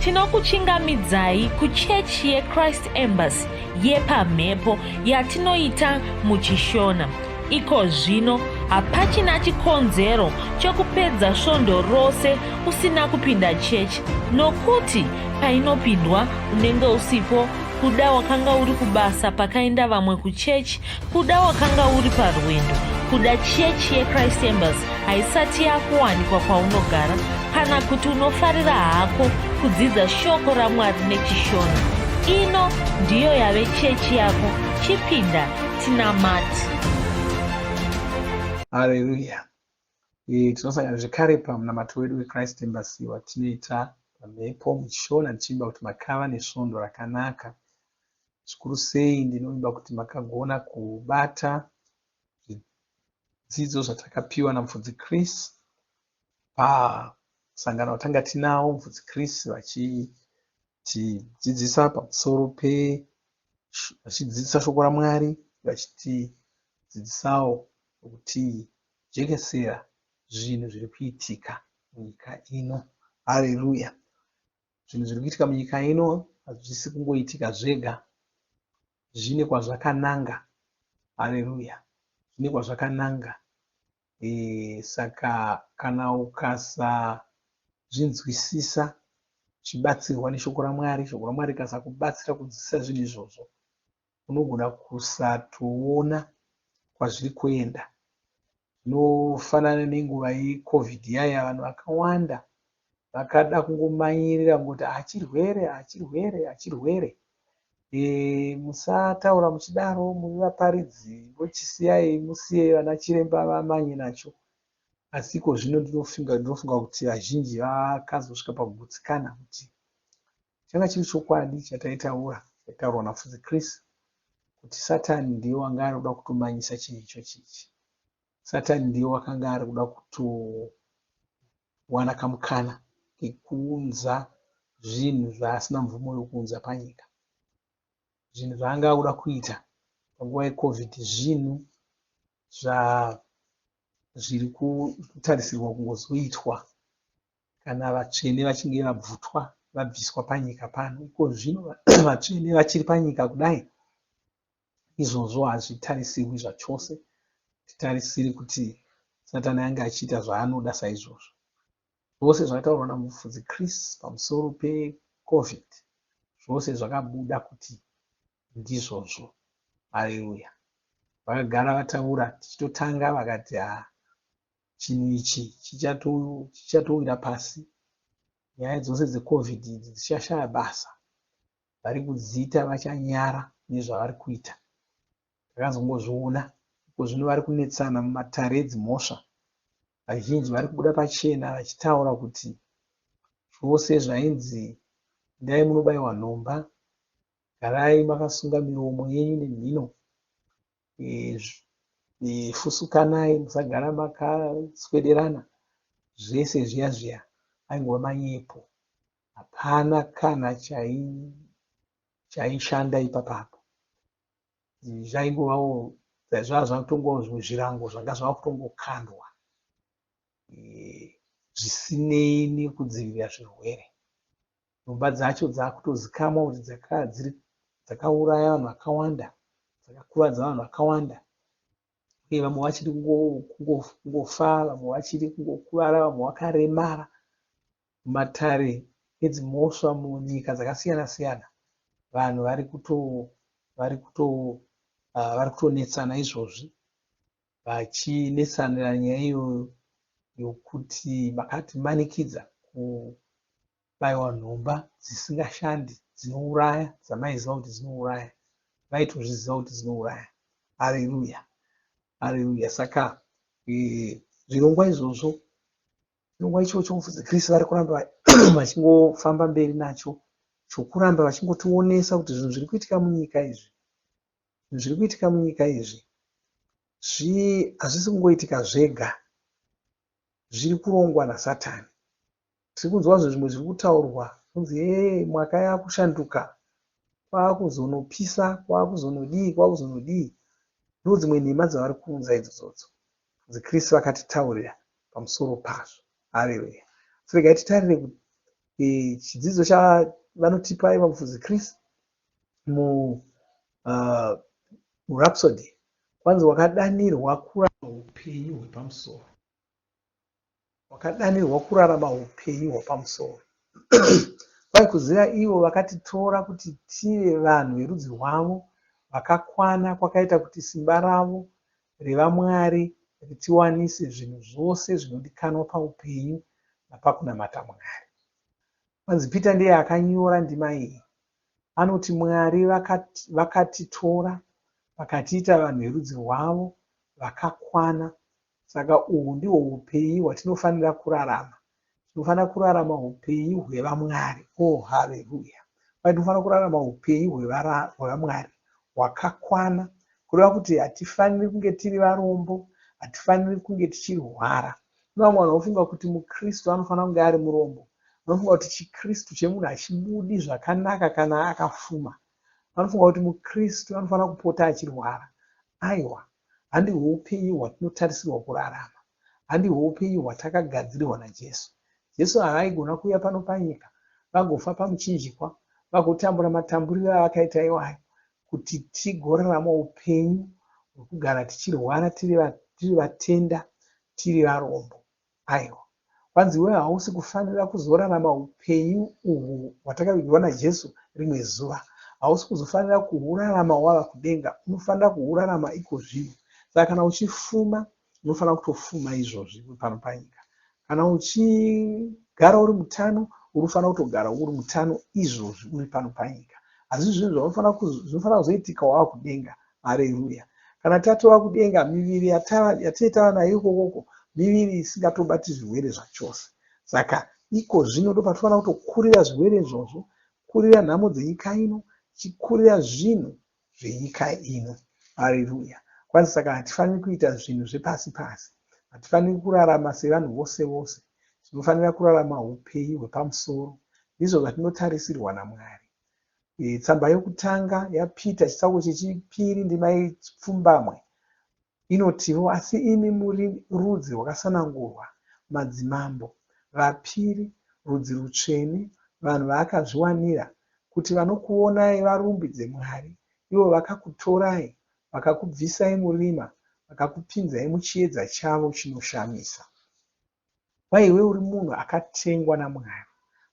Tinokuchingamidzai kuchechi yeChrist Embassy yepamhepo yatinoita muchiShona. Iko zvino hapachina chikonzero chokupedza svondo rose usina kupinda chechi nokuti painopindwa unenge usipo kuda wakanga uri kubasa pakaenda vamwe kuchechi kuda wakanga uri parwendo kuda chechi yechrist embassy haisati yakuwanikwa kwaunogara kana kuti unofarira hako kudzidza shoko ramwari nechishona ino ndiyo yave chechi yako chipinda tinamati Haleluya. E, tinosangana zvekare pamunamato wedu weChrist Embassy watinoita pamhepo muchishona tichiimba kuti makava nesvondo rakanaka. Zvikuru sei ndinovimba kuti makagona kubata zvidzidzo zvatakapiwa naMufudzi Chris pamusangano watanga tinawo Mufudzi Chris vachitidzidzisa pamusoro pe vachidzidzisa shoko raMwari vachitidzidzisawo nokutijekesera zvinhu zviri kuitika munyika ino. Hareruya! Zvinhu zviri kuitika munyika ino hazvisi kungoitika zvega, zvine kwazvakananga. Hareruya! Zvine kwazvakananga. E, saka kana ukasazvinzwisisa uchibatsirwa neshoko raMwari, shoko raMwari rikasakubatsira kunzwisisa zvinhu izvozvo, unogona kusatoona kwazviri kuenda. Zvinofanana nenguva yeCovid iyaya vanhu vakawanda vakada kungomanyirira kungoti hachirwere hachirwere hachirwere. E, musataura muchidaro muri vaparidzi vochisiyai musiye vana chiremba vamanye nacho. Asi iko zvino ndinofunga ndinofunga kuti vazhinji vakazosvika pakugutsikana kuti changa chiri chokwadi chataitaura chaitaurwa naMufudzi Chris kuti Satani ndiye wanga ari kuda kutomanyisa chinhu ichochi ichi. Satani ndiye wakanga ari kuda kutowana kamukana kekuunza zvinhu zvaasina mvumo yokuunza panyika. Zvinhu zvaanga akuda kuita panguva yeCovid zvinhu zviri kutarisirwa kungozoitwa kana vatsvene vachinge vabvutwa vabviswa panyika pano. Iko zvino vatsvene vachiri panyika kudai, izvozvo hazvitarisirwi zvachose. Titarisiri kuti Satani ange achiita zvaanoda saizvozvo. Zvose zvakataurwa naMufudzi Chris pamusoro peCovid zvose zvakabuda kuti ndizvozvo. Hareruya. Vakagara vataura tichitotanga vakati haa chinhu ichi chichatowira pasi. Nyaya dzose dzeCovid idzi dzichashaya basa. Vari kudziita vachanyara nezvavari kuita. Takazongozviona iko zvino vari kunetsana mumatare edzimhosva. Vazhinji vari kubuda pachena vachitaura kuti zvose zvainzi endai munobaiwa nhomba, garai makasunga miromo yenyu nemhino, fusukanai musagara makaswederana, zvese zviya zviya aingova manyepo. Hapana kana chaishanda ipapapo. Zvaingovawo zvava zvatongovawo zvimwe zvirango zvanga zvava kutongokandwa zvisinei nekudzivirira zvirwere. Nhomba dzacho dzakutozikamwa kuti dzakauraya vanhu vakawanda, dzakakuvadza vanhu vakawanda uye vamwe vachiri kungofa, vamwe vachiri kungokuvara, vamwe vakaremara. Mumatare edzimhosva munyika dzakasiyana siyana vanhu vari kuto vari kuto vari kutonetsana izvozvi vachinetsanira nyaya iyoyo yokuti makatimanikidza kubaiwa nhomba dzisingashandi dzinouraya dzamaiziva kuti dzinouraya vaitozviziva kuti dzinouraya hareruya hareruya saka zvirongwa izvozvo Chirongwa ichocho mufudzi Chris vari kuramba vachingofamba mberi nacho chokuramba vachingotionesa kuti zvinhu zviri kuitika munyika izvi zvinhu zviri kuitika munyika izvi hazvisi kungoitika zvega zviri kurongwa nasatani tiri kunzwa zvinhu zvimwe zviri kutaurwa kunzi hee mwaka yakushanduka kwakuzonopisa kwakuzonodii kwakuzonodii ndodzimwe nhema dzavari kuunza idzodzodzo Mufudzi Chris vakatitaurira pamusoro pazvo. Hareruya. So regai titarire Chidzidzo chavanotipa iva mufudzi Chris muRhapsody, kwanzi wakadanirwa kurarama upenyu hwepamusoro. Wakadanirwa kurarama upenyu hwapamusoro. Kwai kuziva ivo vakatitora kuti tive vanhu verudzi rwavo vakakwana kwakaita kuti simba ravo revaMwari ritiwanise zvinhu zvose zvinodikanwa paupenyu napakunamata Mwari. Kwanzi Peter ndiye akanyora ndima iyi. Anoti Mwari vakatitora vakatiita vanhu verudzi rwavo vakakwana. Saka uhwu ndihwo upenyu hwatinofanira kurarama. Tinofanira kurarama upenyu hwevaMwari. Oh, haleluya! Kwai tinofanira kurarama upenyu hwevaMwari hwakakwana, kureva kuti hatifaniri kunge tiri varombo, hatifaniri kunge tichirwara. Kune vamwe vanhu vanofunga kuti muKristu anofanira kunge ari murombo. Vanofunga kuti chiKristu chemunhu hachibudi zvakanaka kana akafuma. Vanofunga kuti muKristu anofanira kupota achirwara. Aiwa, handihwo upenyu hwatinotarisirwa kurarama. Handihwo upenyu hwatakagadzirirwa naJesu. Jesu haaigona kuuya pano panyika vagofa pamuchinjikwa, vagotambura matamburiro avakaita iwayo kuti tigorarama upenyu hwekugara tichirwara tiri vatenda, tiri varombo. Aiwa. Kwanzi iwewe hausi kufanira kuzorarama upenyu uhwu hwatakavigirwa naJesu rimwe zuva. Hausi kuzofanira kuhurarama wava kudenga. Unofanira kuhurarama iko zvino. Saka kana uchifuma, unofanira kutofuma izvozvi uri pano panyika. Kana uchigara uri mutano, unofanira kutogara uri mutano izvozvi uri pano panyika. Hazvisi zvinhu zvinofanira kuzoitika wava kudenga. Hareruya. Kana tatova kudenga, miviri yatinenge tava nayo ikokoko miviri isingatobati zvirwere zvachose. Saka iko zvino ndopatofanira kutokurira zvirwere izvozvo, kurira nhamo dzenyika ino, tichikurira zvinhu zvenyika ino. Hareruya. Kwanzi saka hatifaniri kuita zvinhu zvepasi pasi. Hatifaniri kurarama sevanhu vose vose. Tinofanira kurarama upenyu hwepamusoro. Ndizvo zvatinotarisirwa naMwari. Tsamba yokutanga yaPita chitsauko chechipiri ndima yepfumbamwe inotiwo, Asi imi muri rudzi rwakasanangurwa, madzimambo, vapiri, rudzi rutsvene, vanhu vaakazviwanira, kuti vanokuonai varumbidze Mwari, ivo vakakutorai vakakubvisai murima vakakupinzai muchiedza chavo chinoshamisa. Kwai iwe uri munhu akatengwa naMwari.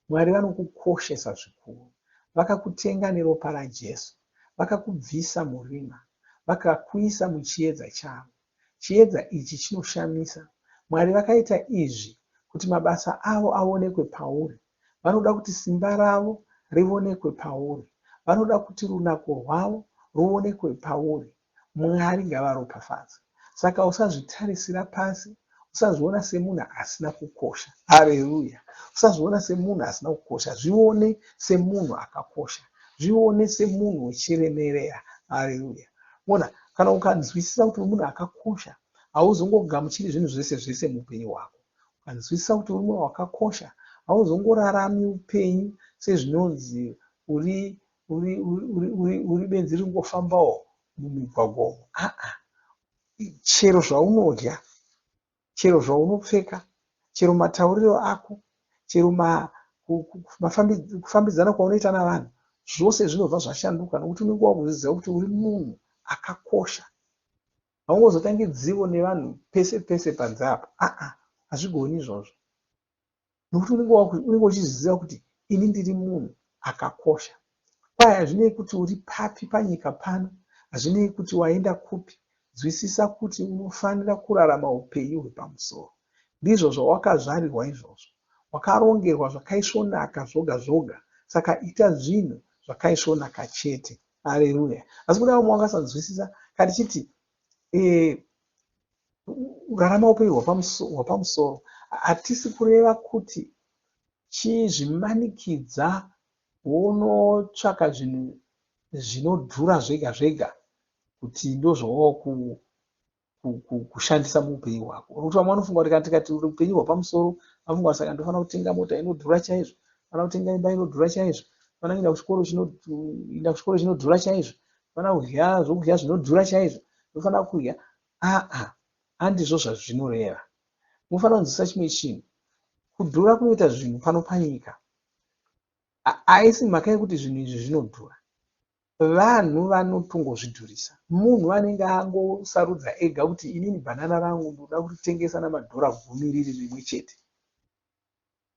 Mwari vanokukoshesa zvikuru. Vakakutenga neropa raJesu. Vakakubvisa murima. Vakakuisa muchiedza chavo. Chiedza ichi chinoshamisa. Mwari vakaita izvi kuti mabasa avo aonekwe pauri. Vanoda kuti simba ravo rivonekwe pauri. Vanoda kuti runako rwavo ruvonekwe pauri. Mwari ngavaropafadzwe. Saka usazvitarisira pasi, usazviona semunhu asina kukosha. Hareruya! Usazviona semunhu asina kukosha, zvione semunhu akakosha, zvione semunhu wechiremerera. Hareruya! Mona, kana ukanzwisisa kuti uri munhu akakosha, hauzongogamuchiri zvinhu zvese zvese muupenyu hwako. Ukanzwisisa kuti uri munhu wakakosha, hauzongorarami upenyu sezvinonzi uri uri uri uri uri benzi riri kungofambawo mumigwagwa umu. Aa, chero zvaunodya, chero zvaunopfeka, chero matauriro ako, chero kufambidzana kwaunoita navanhu, zvose zvinobva zvashanduka nokuti unenge wakuzviziva kuti uri munhu akakosha. Haungozotangi dzivo nevanhu pese pese panze apa. Aa, hazvigoni izvozvo. Nokuti unenge uchizviziva kuti ini ndiri munhu akakosha. Kwai hazvinei kuti uri papi panyika pano, hazvinei kuti waenda kupi, nzwisisa kuti unofanira kurarama upenyu hwepamusoro. Ndizvo zvawakazvarirwa izvozvo. Wakarongerwa zvakaisvonaka zvoga zvoga, saka ita zvinhu zvakaisvonaka chete. Hareruya. Asi kune vamwe vangasanzwisisa kana tichiti rarama upenyu hwapamusoro, hatisi kureva kuti chizvimanikidza wonotsvaka zvinhu zvinodhura zvega zvega kuti ndozvawava kushandisa muupenyu hwako. Nokuti vamwe vanofunga kuti kana tikati upenyu hwapamusoro, vanofunga kuti saka ndofanira kutenga mota inodhura chaizvo, ndofanira kutenga imba inodhura chaizvo, ndofanira kuenda kuchikoro chinoenda kuchikoro chinodhura chaizvo, ndofanira kudya zvokudya zvinodhura chaizvo, ndofanira kudya. Aa, handizvo zvazvinoreva. Munofanira kunzwisisa chimwe chinhu. Kudhura kunoita zvinhu pano panyika. Haisi mhaka yekuti zvinhu izvi zvinodhura. Vanhu vanotongozvidhurisa. Munhu anenge angosarudza ega kuti inini bhanana rangu ndoda kuritengesa namadhora gumi riri rimwe chete.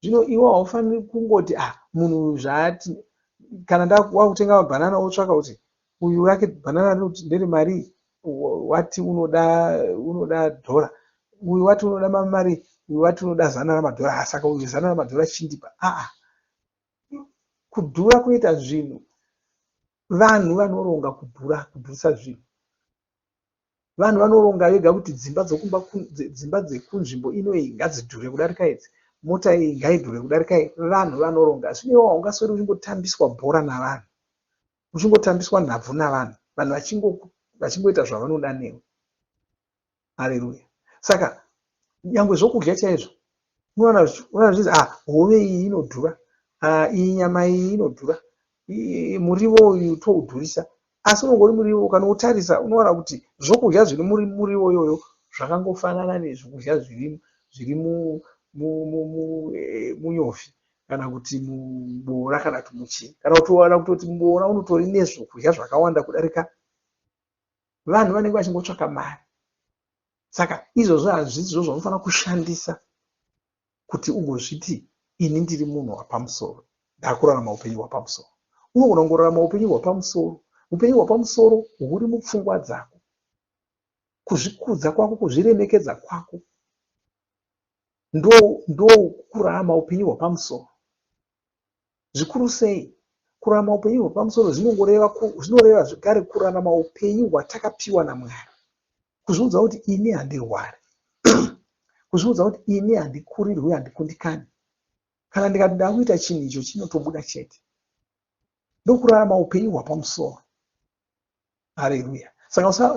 Zvino iwe haufaniri kungoti ah munhu zvaati kana wakutenga mabhanana wotsvaka kuti uyu rake bhanana rinoti ndere marii wati unoda unoda dhora uyu wati unoda mari uyu wati unoda zana ramadhora ah, saka uyu zana ramadhora chindipa aa ah, kudhura kunoita zvinhu vanhu vanoronga kudhura kudhurisa zvinhu Vanhu vanoronga vega kuti dzimba dzokumba dzimba dzekunzvimbo ino iyi ngadzidhure kudarika idzi, mota iyi ngaidhure kudarika iyi. Vanhu vanoronga. Zvino iwe haungasweri uchingotambiswa bhora navanhu, uchingotambiswa nhabvu navanhu, vanhu vachingoita zvavanoda newe. Hareruya. Saka nyangwe zvokudya chaizvo unowana zvichinzi ah hove iyi inodhura, ah iyi nyama iyi inodhura, muriwo uyu toudhurisa. Asi unongori muriwo ukanoutarisa unowana kuti zvokudya zviri mumuriwo iyoyo zvakangofanana nezvokudya zviri zviri munyofi kana kuti muboora kana kuti muchii. Kana kutowana kutoti muboora unotori nezvokudya zvakawanda kudarika vanhu vanenge vachingotsvaka mari. Saka izvozvo hazvisizvo zvaunofanira kushandisa kuti ugozviti ini ndiri munhu wapamusoro ndakurarama upenyu hwapamusoro. Unogona kungorarama upenyu hwapamusoro. Upenyu hwapamusoro huri mupfungwa dzako, kuzvikudza kwako, kuzviremekedza kwako ndokurarama upenyu hwapamusoro. Zvikuru sei, kurarama upenyu hwepamusoro zvinongoreva zvinoreva zvekare kurarama upenyu hwatakapiwa naMwari. Kuzviudza kuti ini handirwari. Kuzviudza kuti ini handikurirwi handikundikani. Kana ndikati ndakuita chinhu icho chinotobuda chete. Ndokurarama upenyu hwapamusoro. Hareruya. Saka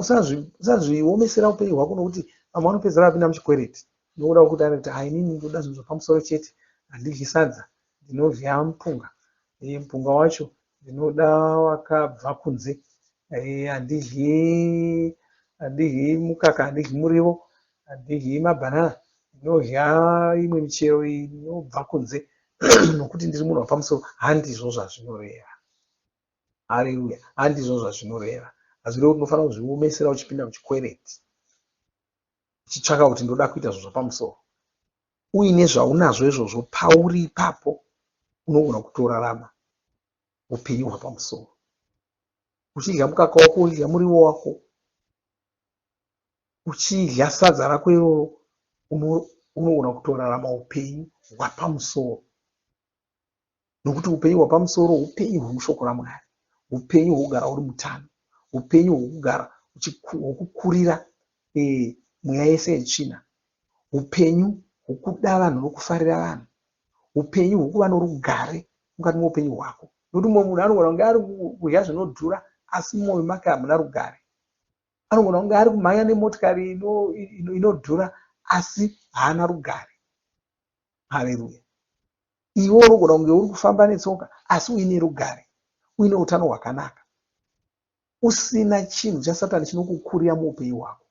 usazviomesera upenyu hwako nokuti vamwe vanopedzera vapinda muchikwereti nokuda kwekuti anoti ah inini ndoda zvinhu zvapamusoro chete handidyi sadza ndinodya mupunga eh, mupunga wacho ndinoda wakabva kunze eh, handidyi handidyi mukaka handidyi muriwo handidyi mabhanana ndinodya imwe michero inobva kunze nokuti ndiri munhu wapamusoro handizvo zvazvinoreva Hareruya. Handizvo zvazvinoreva. Hazvirevi kuti unofanira kuzviomesera uchipinda muchikwereti uchitsvaka kuti ndoda kuita zvinhu zvapamusoro. Uine zvaunazvo izvozvo pauri ipapo unogona kutorarama upenyu hwapamusoro. Uchidya mukaka wako, uchidya muriwo wako, uchidya sadza rako iroro unogona kutorarama upenyu hwapamusoro. Nokuti upenyu hwapamusoro upenyu hwemushoko raMwari, upenyu hwokugara uri mutano, upenyu hwokugara hwokukurira e, mweya yese yetsvina, upenyu hwokuda vanhu nokufarira vanhu, upenyu hwokuva norugare mukati moupenyu hwako. Nokuti mumwe munhu anogona kunge ari kudya zvinodhura asi mumwoyo make hamuna rugare. Anogona kunge ari kumhanya nemotikari inodhura asi haana rugare. Hareruya. Iwe unogona kunge uri kufamba netsoka asi uine rugare, uine utano hwakanaka, usina chinhu chaSatani chinokukurira muupenyu hwako,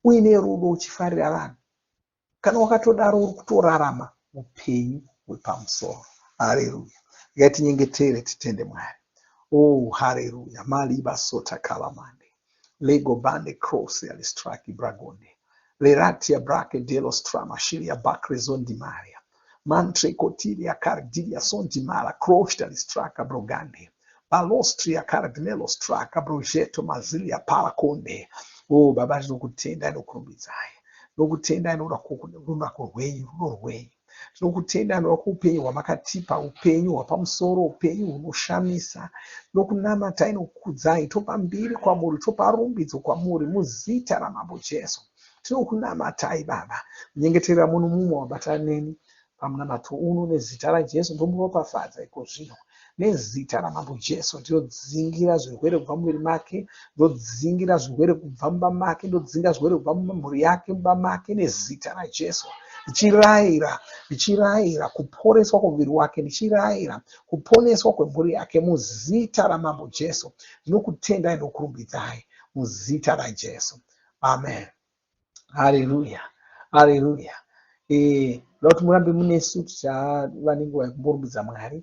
uine rudo uchifarira vanhu. Kana wakatodaro uri kutorarama upenyu hwepamusoro. Hareruya. Regai tinyengetere titende Mwari. Oh, hareruya. Maliba sota kalamande. Lego bande cross alistraki bragonde. Leratia brake delo strama shilia bakre zondi maria. Mantre kotilia cardilia sonti mala crosta listraka brogande. Balostria cardinelo straka brojeto mazilia parakonde. Oh, baba tinokutenda nokurumbidzai. Tinokutendai nokuda kworunako rwenyu, rudo rwenyu. Tinokutendai nokuda kwoupenyu hwamakatipa, upenyu hwapamusoro, upenyu hunoshamisa. Tinokunamatai nokukudzai, topa mbiri kwamuri, topa rumbidzo kwamuri muzita raMambo Jesu. Tinokunamatai Baba, kunyengeterera muno mumwe wabatana neni pamunamato uno nezita raJesu ndomuropafadza iko zvino nezita raMambo Jesu ndinodzingira zvirwere kubva muviri make ndodzingira zvirwere kubva mumba make ndodzinga zvirwere kubva mumhuri yake mumba make nezita raJesu ndichirayira ndichirayira kuporeswa kwomuviri wake ndichirayira kuponeswa kwemhuri yake muzita raMambo Jesu ndinokutendai ndokurumbidzai muzita raJesu amen Haleluya, haleluya. Eh, ndoda kuti murambe munesu tichava nenguva yekumborumbidza Mwari.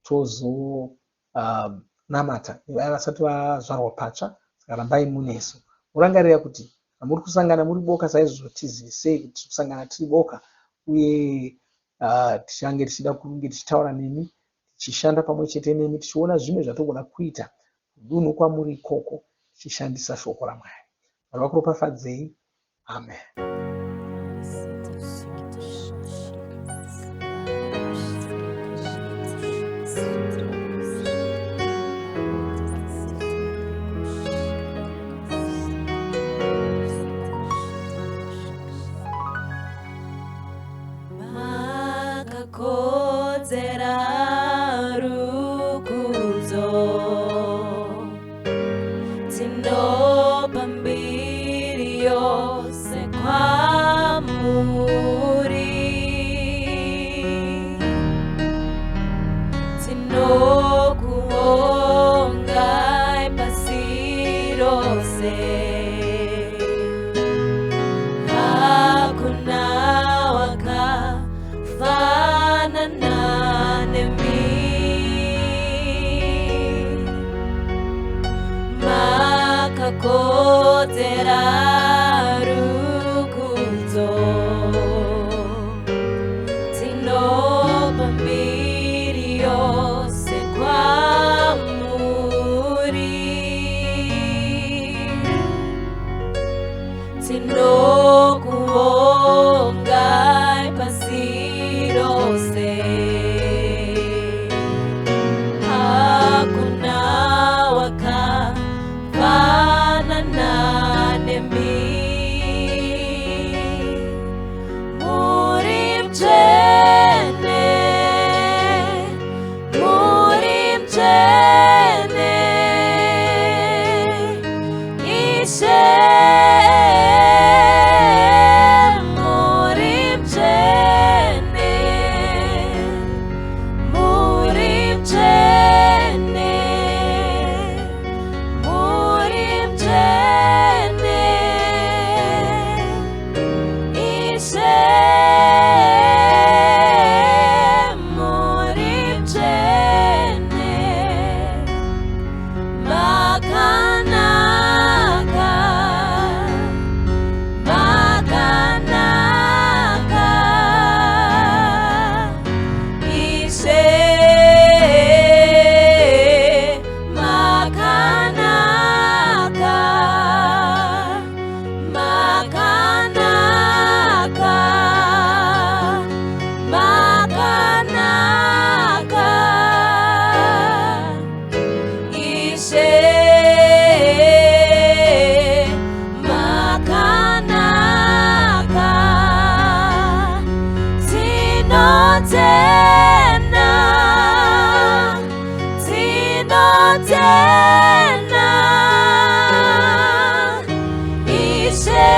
Tozonamata nevaya vasati vazvarwa patsva, saka rambai munesu. Morangarira kuti kana muri kusangana muri boka saizvozvo, tizivisei kuti tiri kusangana tiri boka, uye tichange tichida kunge tichitaura nemi, tichishanda pamwe chete nemi, tichiona zvimwe zvatogona kuita kudunhu kwamuri ikoko tichishandisa shoko raMwari. Mwari vakuropafadzei. Amen. Makakodzera rukudzo, tinopa mbiri yose kwamuri. Tinokuongai pasi rose, hakuna wakafanana nemi. Makakodzera rukudzo, tinopa mbiri yose kwamuri. Tinokuongai pasi rose, hakuna wakafanana nemi. Muri mutsvene, muri mutsvene, Ishe, muri mutsvene, muri mutsvene, muri mutsvene, Ishe, muri mutsvene. Makanaka, makanaka, Ishe, makanaka, makanaka, makanaka, Ishe, makanaka. Tinotenda, tinotenda, Ishe,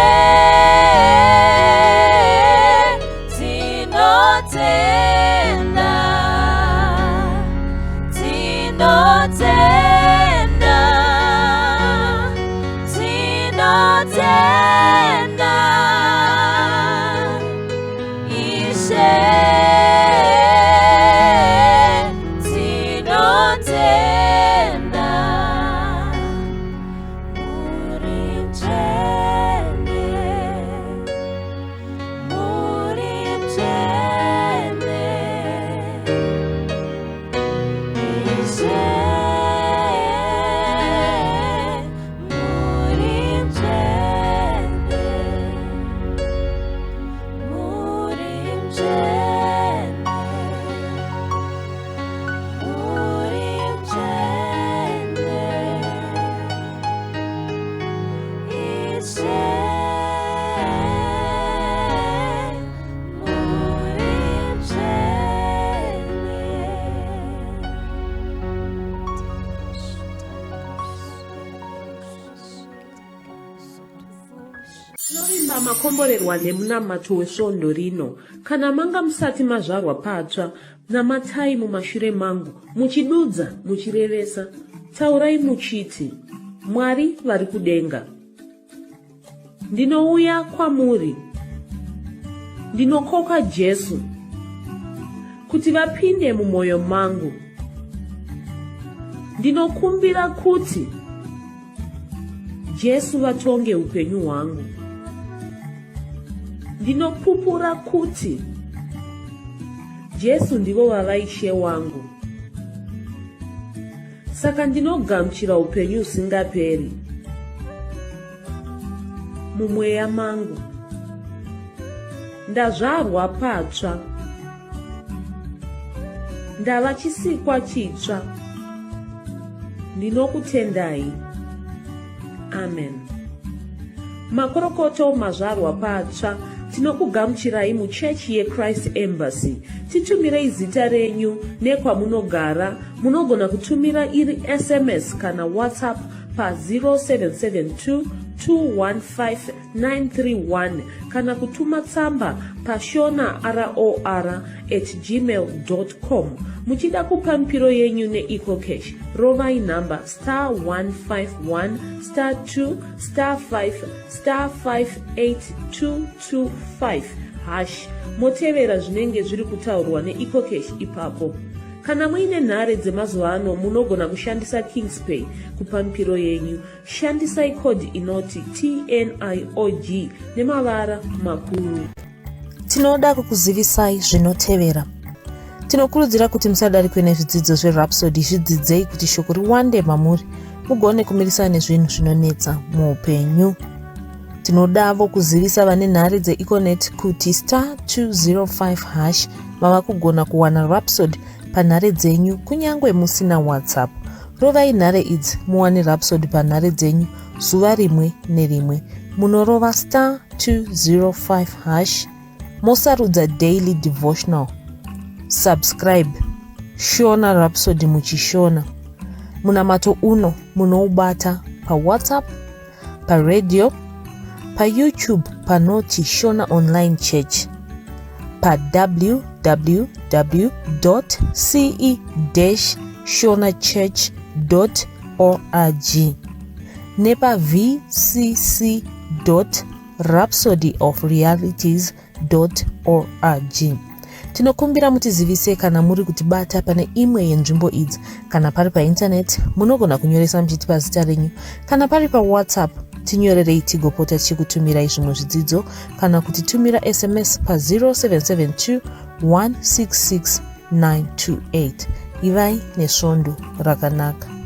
tinotenda, tinotenda, tinotenda, Ishe, tinotenda. Muri mutsvene, muri mutsvene, Ishe, muri mutsvene, muri mutsvene, muri mutsvene, Ishe, muri mutsvene. Tinovimba makomborerwa nemunamato wesvondo rino. Kana manga musati mazvarwa patsva, namatai mumashure mangu, muchidudza, muchirevesa. Taurai muchiti, Mwari vari kudenga, ndinouya kwamuri. Ndinokoka Jesu kuti vapinde mumwoyo mangu. Ndinokumbira kuti Jesu vatonge upenyu hwangu. Ndinopupura kuti Jesu ndivo vava Ishe wangu. Saka ndinogamuchira upenyu husingaperi mumweya mangu. Ndazvarwa patsva. Ndava chisikwa chitsva. Ndinokutendai. Amen. Makorokoto mazvarwa patsva. Tinokugamuchirai muchechi yeChrist Embassy. Titumirei zita renyu nekwamunogara. Munogona kutumira iri SMS kana WhatsApp pa 0772 215 931 kana kutuma tsamba pashona ror at gmail com. Muchida kupa mipiro yenyu neEcoCash, rovai nhamba star 151 star 2 star 5 star 58225 hash motevera zvinenge zviri kutaurwa neEcoCash ipapo. Kana muine nhare dzemazuva ano munogona kushandisa Kingspay kupa mipiro yenyu. Shandisai code inoti TNIOG nemavara makuru. Tinoda kukuzivisai zvinotevera. Tinokurudzira kuti musadarikwe nezvidzidzo zveRhapsody, zvidzidzei kuti shoko riwande mamuri mugone kumirisana nezvinhu zvinonetsa muupenyu. Tinodavo kuzivisa vane nhare dzeEconet kuti star 205 hash mava kugona kuwana Rhapsody panhare dzenyu kunyange musina WhatsApp. Rovai nhare idzi muwane Rhapsody panhare dzenyu zuva rimwe nerimwe. Munorova star 205 hash mosarudza daily devotional. Subscribe Shona Rhapsody muchishona. Munamato uno munoubata paWhatsApp, paradio, paYouTube panoti Shona Online Church, pa www.ce-shonachurch.org nepa vcc rhapsodyofrealities org. Tinokumbira mutizivise kana muri kutibata pane imwe yenzvimbo idzi. Kana pari paintaneti, munogona kunyoresa muchitipa zita renyu. Kana pari paWhatsApp, tinyorerei tigopota tichikutumirai zvimwe zvidzidzo kana kutitumira SMS pa 0772 166 928. Ivai nesvondo rakanaka.